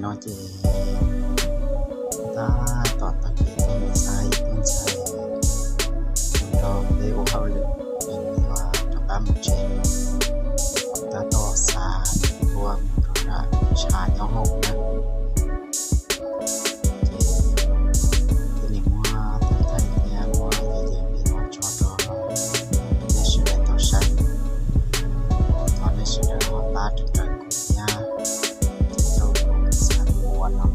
No ces tab tom taug kev tuaj mus saib ib tug ntxhais nrog peb ua hauj lwm, nws yuav rov qab mus tsev. Tab tom xav tuaj mus rau nram tshav nyob hoom na. Ces thiaj li muab thaij thaij thiab muab cov video no tso rau nej sawv daws tau saib. Thov nej sawv daws ho pab raws kuv thiab, ces tau kuv xav ua no.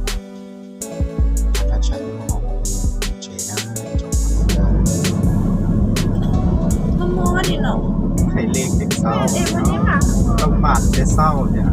Rau nram tshav nyob hoom tsev na, tsoom phooj ywg na. Hais li kev xauj, tau mam kev xauj tias.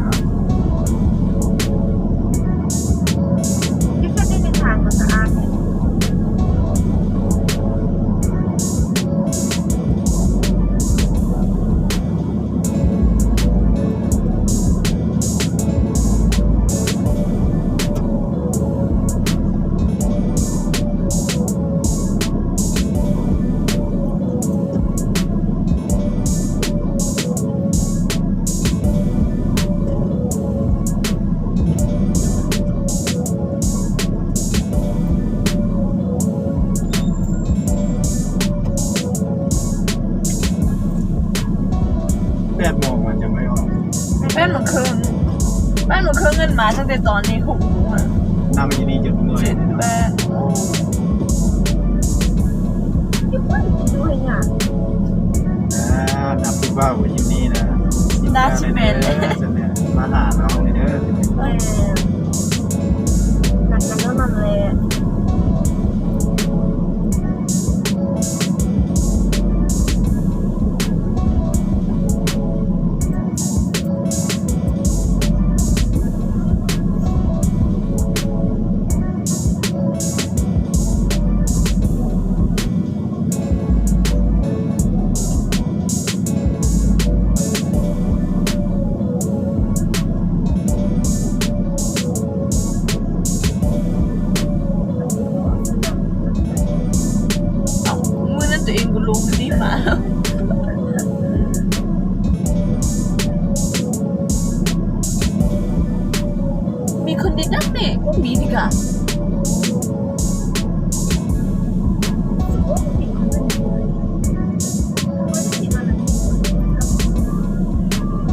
Peb mus khwv, peb mus khwv nkees mas txog tej tos ni hum. Tab sis me ma ha no li. Muaj neeg twb ib nkus lus li mas. Mis khon di dab ne, kuj mis li kas.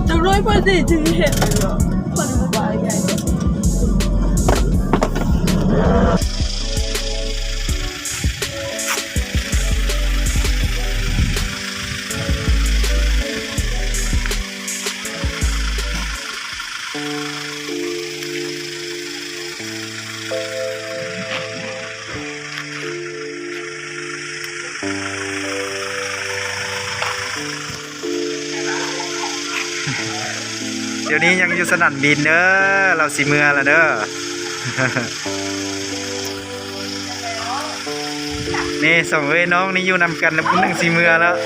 Tus loj ib pab tes tus he. Cov ni yeej yug sab nam npis na, laus xis mws lawm na. Ni xoom ve no ni yug nam kas nws pub neeg xis mws lawm.